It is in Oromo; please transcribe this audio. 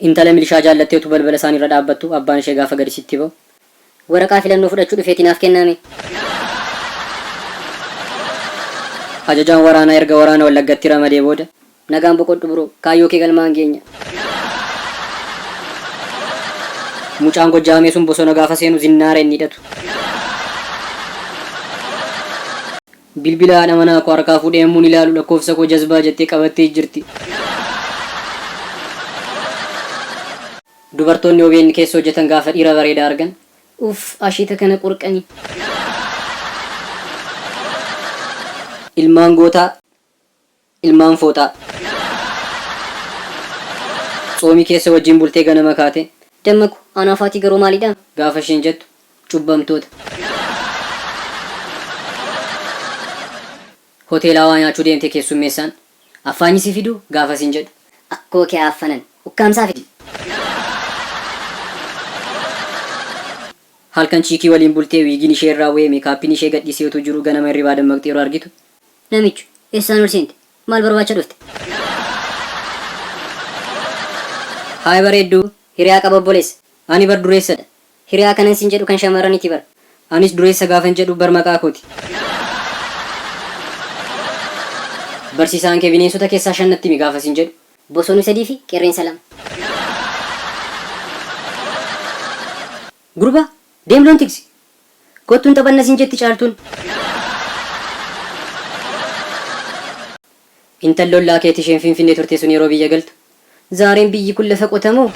Intala milishaa jaallattee utuu balbala isaaniirra dhaabbattuu abbaan ishee gaafa gadi sitti ba'u. Waraqaa filannoo fudhachuu dhufeeti naaf kennaame. Ajajaan waraanaa erga waraana Wallaggatti ramadee booda. Nagaan boqodhu bro, kaayyoo kee galmaan geenya. Mucaan Gojjaamee sun bosona gaafa seenu zinnaara inni hidhatu. Bilbila haadha manaa koo harkaa fuudhee yommuun ilaalu lakkoofsa koo jazbaa jettee qabattee jirti. Dubartoonni obn keessa hojjetan gaafa dhiira bareedaa argan. Uff asheeta kana qorqani. Ilmaan gootaa Ilmaan fooxaa. Tsoomii keessa wajjin bultee ganama kaatee. Damma ko, anaaf ati garuu maalidha? Gaafa isheen jettu, cubbamtoota. Hoteelaa waa nyaachuu deemtee keessummeessaan, Affaanyi si fiduu? Gaafa siin jedhu. Akkoo kee haa affanan. Ukkaamsaa fidi. Halkan chiikii waliin bultee wiigiin ishee irraa bu'ee meekaappiin ishee gadhiisee utuu jiruu ganama hirribaa dammaqxee yeroo argitu. Namicho, eessaan ol seente? Maal barbaacha dhufte? Haay bareedduu! Hiriyaa qaba obboleessa. Ani bar dureessadha. Hiriyaa kanan siin jedhu kan shamarraniti bar. Anis dureessa gaafan jedhu bar maqaa kooti. Barsiisaan kee bineensota keessaa 5 natti himi gaafa siin jedhu. Bosonuu 3 fi qerreensa 2. Gurbaa, deem loon tiksi! Kottu hin taphanna siin jetti Caaltuun. Intalli ollaa keetii isheen Finfinnee turte sun yeroo biyya galtu, Zaareen biyyi kun lafa qotamoo?